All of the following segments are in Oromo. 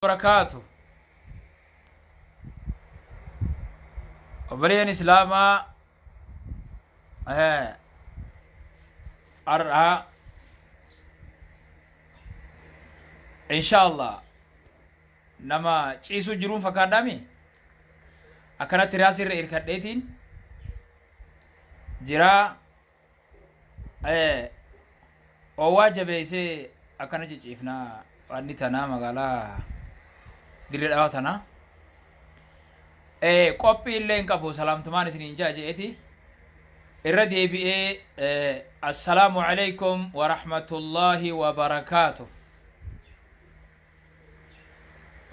Barakaatu. Obboleeyyan Islaamaa har'a insha Allah nama ciisuu jiruun fakkaadhaami akkanatti raasii irra irkadheetiin jiraa. Oowwaa jabeessee akkana ciciifnaa wanni tanaa magaalaa dirree dhawaa tanaa. Qophii illee hin qabu salaamtumaan isiniin ja'a je'eeti. Irra deebi'ee assalaamu alaikum wa rahmatullahi wa barakaatu.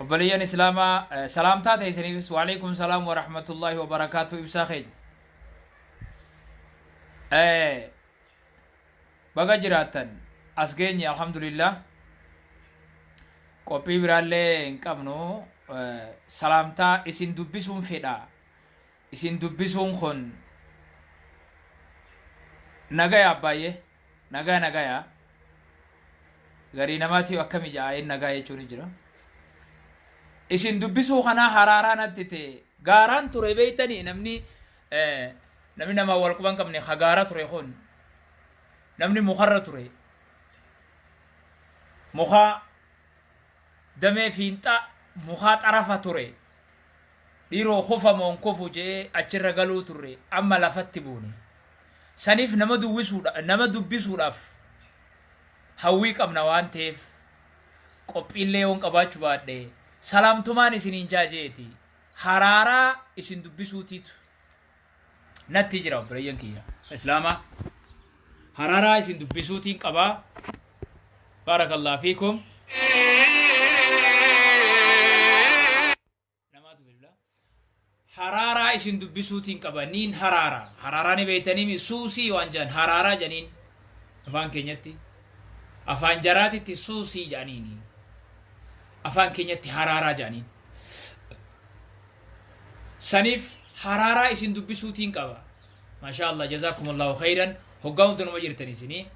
Obboleeyyan Islaamaa salaamtaa teessaniifis wa alaikum salaam wa rahmatullahi wa barakaatu ibsaa keenya. Baga jiraattan as geenye alhamdulillah. Qophii biraallee hin qabnu. Salaamtaa isin dubbisuun fedha. Isin dubbisuun kun nagaya abbaayye nagaya nagaya garii namaatii akkami ja'a nagaa jechuun ni jira. Isin dubbisuu kanaa haraaraa natti ta'e gaaraan ture beeytanii namni namni namaa wal quban qabne ka gaara ture kun namni mukarra ture mukaa damee fiinxa mukaa xarafa ture dhiiroo kufa moon kufu je'ee achirra galuu turre amma lafatti buune saniif nama duwwisuudha nama dubbisuudhaaf hawwii qabna waan ta'eef qophiillee yoon qabaachuu baadhe salaamtumaan isiniin jaa jeeti haraaraa isin dubbisuutiitu natti jira obboleeyyan kiyya islaamaa haraaraa isin dubbisuutiin qabaa baarakallahu fiikum namaatu bilbila haraaraa isin dubbisuutiin qaba niin haraara haraaraa ni beeytanii suusii waan jedhan haraaraa jedhaniin afaan keenyatti afaan jaraatitti suusii jedhaniini afaan keenyatti haraaraa jedhaniin saniif haraaraa isin dubbisuutiin qaba maashaa allah jazaakumullahu khayran hoggaa hundinuma jirtan isinii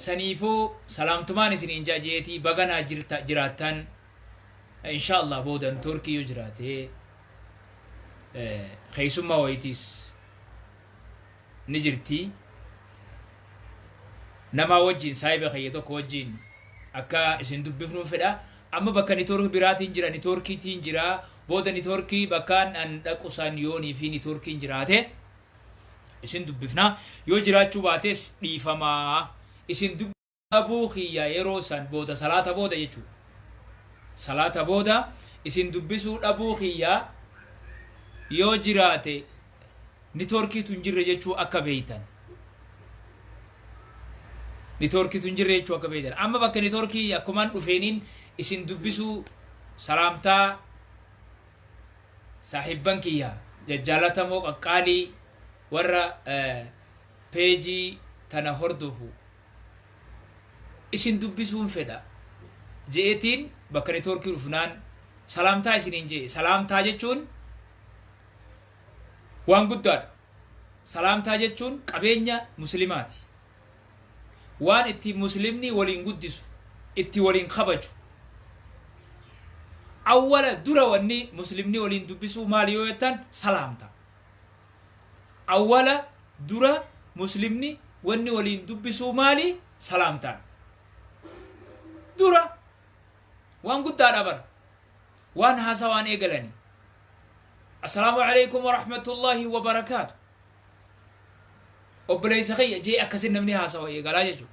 saniifuu salaamtumaan isiniin ja'a jeetii baganaa jirta jiraattan insha allah booda networkii yoo jiraate keessummaa wayitiis ni jirti namaa wajjin saahiba kiyya tokko wajjin akka isin dubbifnuun fedha amma bakka network biraatiin jira networkiitiin jira booda networkii bakkaan an dhaqu san yoonii fi networkiin jiraate isin dubbifna yoo jiraachuu baates dhiifamaa isin dhabuu kiyya yeroo san booda salaata booda jechuudha. Salaata booda isin dubbisuu dhabuu kiyya yoo jiraate nitoorkiitu hin jirre jechuu akka beeytan. Nitoorkiitu hin jirre jechuu akka beeytan. Amma bakka nitoorkii akkumaan dhufeeniin isin dubbisuu salaamtaa saahibban kiyya jajjaalatamoo qaqqaalii warra peejii tana hordofu isin dubbisuun fedha je'eetiin bakka netoorkii dhufnaan salaamtaa isiniin je'e. Salaamtaa jechuun waan guddaadha. Salaamtaa jechuun qabeenya muslimaati. Waan itti muslimni waliin guddisu, itti waliin kabaju. Awwala dura wanni muslimni waliin dubbisuu maali yoo jettan salaamta. Awwala dura muslimni wanni waliin dubbisuu maali? Salaamtaadha. Dura waan guddaadha bara. Waan haasawaan eegalani. Assalaamu alaikum wa rahmatullahi wa barakaatu. Obboleessa kiyya jee akkasin namni haasawa eegalaa jechuudha.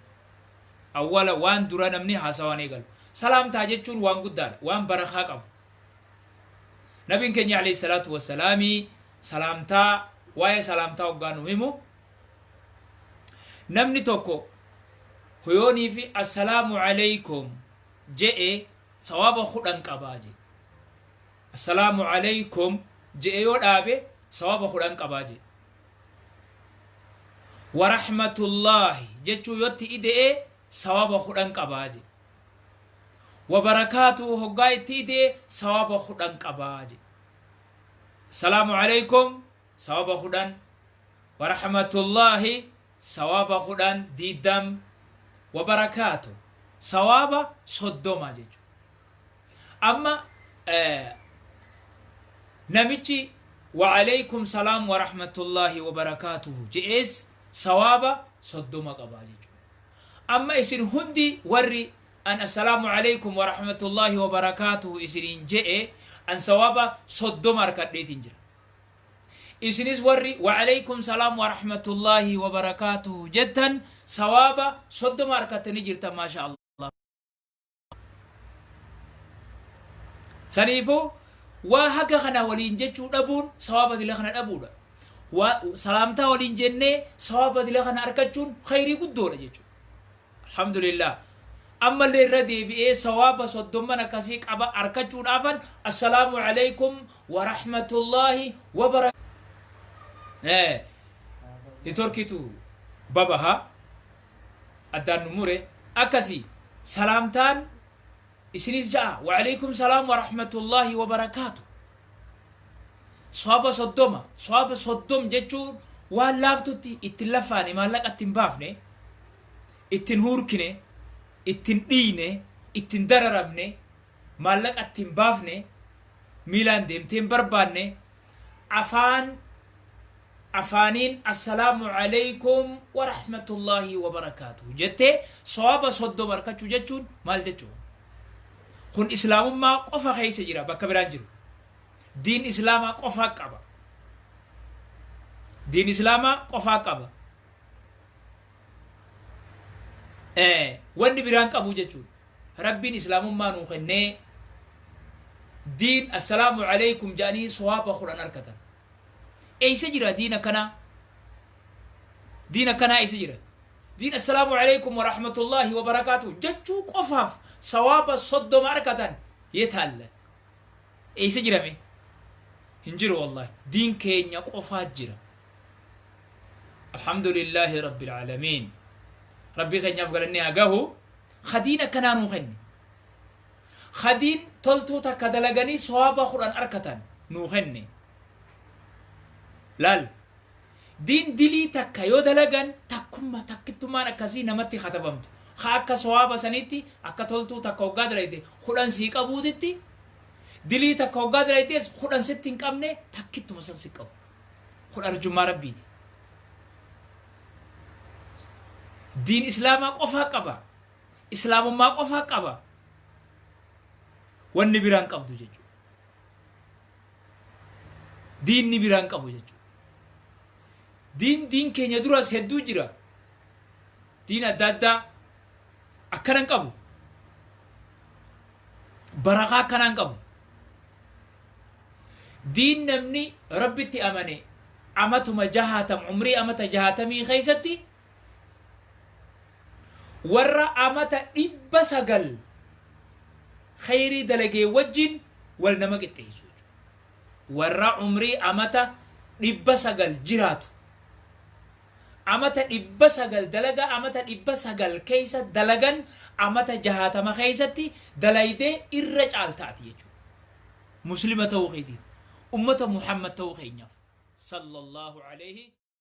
Awwala waan dura namni haasawaan eegalu. Salaamtaa jechuun waan guddaadha. Waan barakaa qabu. Nabiin keenya alayhi salaatu wassalaamii salaamtaa waa'ee salaamtaa hoggaa nu himu namni tokko hoyoonii fi assalaamu alaykum je'e sawaaba 10 qabaa je. Assalaamu alaykum je'e yoo dhaabe sawaaba 10 qabaa je. Warahmatullaahi jechuu yotti ide'e sawaaba 10 qabaa je. Wabarakaatuhu hoggaa itti ide'e sawaaba 10 qabaa je. Assalaamu alaykum sawaba 10 warahmatullaahi sawaba 10 diiddam wabarakaatu sawaaba 30 jechuudha. Amma namichi wa'alaykum salaam wa rahmatullaahi wa barakaatuhu je'ees sawaaba 30 qabaa jechuudha. Amma isin hundi warri an assalaamu alaykum wa rahmatullaahi wa barakaatuhu isiniin je'e an sawaaba 30 harkadheetiin jira. Isinis warri wa'alaykum salaam wa rahmatullaahi wa barakaatuhu jettan sawaaba 30 harkattanii jirtan, maasha Allah. Saniifuu waa haga kana waliin jechuu dhabuun sawaaba dila kana dhabuudha. Waa salaamtaa waliin jennee sawaaba dila kana argachuun khayrii guddoodha jechuudha. Alhamdulillah. Ammallee irra deebi'ee sawaaba soddomman akkasii qaba argachuudhaafan assalaamu alaykum wa rahmatullaahi wa barakatuh. Nitorkiitu babaha addaan nu mure. Akkasi salaamtaan isinis ja'a wa'aleykum salaam wa rahmatullaahi wa barakaatu. Sawaaba 30, sawaaba 30 jechuun waan laaftutti ittiin laffaane, maallaqa ittiin baafne, ittiin huurkine, ittiin dhiine, ittiin dararamne, maallaqa ittiin baafne, miilaan deemtee hin barbaanne, afaan afaaniin assalaamu alaykum wa rahmatullaahi wa barakaatu jettee sawaaba 30 harkachuu jechuun maal jechuudha? Kun islaamummaa qofa keessa jira, bakka biraan jiru. Diin islaamaa qofaa qaba. Diin islaamaa qofaa qaba. Wanni biraan qabu jechuudha. Rabbiin islaamummaa nuu kennee diin assalaamu alaykum jedhanii sawaaba 10 harkatan. Eessa jira diin akkanaa? Diin akkanaa eessa jira? Diin assalaamu alaykum wa rahmatullaahi wa barakaatu jechuu qofaaf sawaaba 30 harkatan yeetaalla. Eessa jirame? Hin jiru wallahi. Diin keenya qofaa jira. Alhamdulillaahi rabbil aalamiin. Rabbii keenyaaf galanni haa gahu. Khadiin akkanaa nuu kenne. Khadiin toltuu takka dalaganii sawaaba 10 arkatan nuu kenne. Laal. Diin dilii takka yoo dalagan takkumma takkittummaan akkasii namatti katabamtu. Ka akka sawaaba sanitti akka toltuu takka hoggaa dalayte 10 sii qabuutitti, dilii takka hoggaa dalaytees 10 sitti hin qabne, takkittuma san si qabu. Kun arjummaa Rabbiiti. Diin islaamaa qofaa qaba. Islaamummaa qofaa qaba. Wanni biraan qabdu jechuudha. Diinni biraan qabu jechuudha. Diin keenya duras hedduu jira. Diin adda addaa akkana hin qabu. Barakaa akkanaa hin qabu. Diin namni Rabbitti amane amatuma 60, umrii amata 60 keessatti warra amata 900 khayrii dalagee wajjin wal nama qixxeessu. Warra umrii amata 900 jiraatu. Amata 900 dalagaa amata 900 keessa dalagan amata 60 keessatti dalaydee irra caaltaati jechuudha. Muslima ta'uu keetiif, ummata Muhammad ta'uu keenyaaf. Sallallahu alayhi.